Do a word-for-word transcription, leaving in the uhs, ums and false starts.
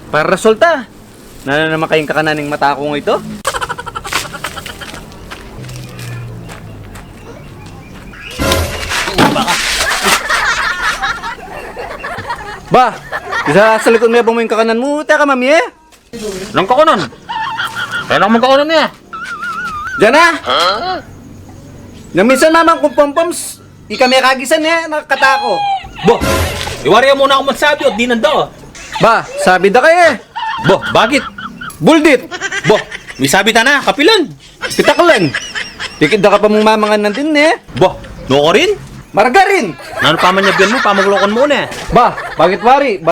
Para resulta, nanu na naman kayang kakanan ning mata kung ito? Ba, isa sa likod me bang mu ing kakanan mu? Teka, mami, e. Nang kakanan? Kaya lang magkakanan e. Diyan na. Nang minsan, mamang kung pompoms, ika me kagisan e, nakakatako. Bo, iwari mu na kung magsabi o dinan da. Ba, sabi da kaya e. Bo, bakit? Buldit. Bo, misabi ta na, kapilan. Pitaklan. Tikid da ka pa mung mamangan nandin e. Bo, nukarin? Margarin. Nanu pa man yabian mu, pamaglokan mu ne. Ba, bakit wari?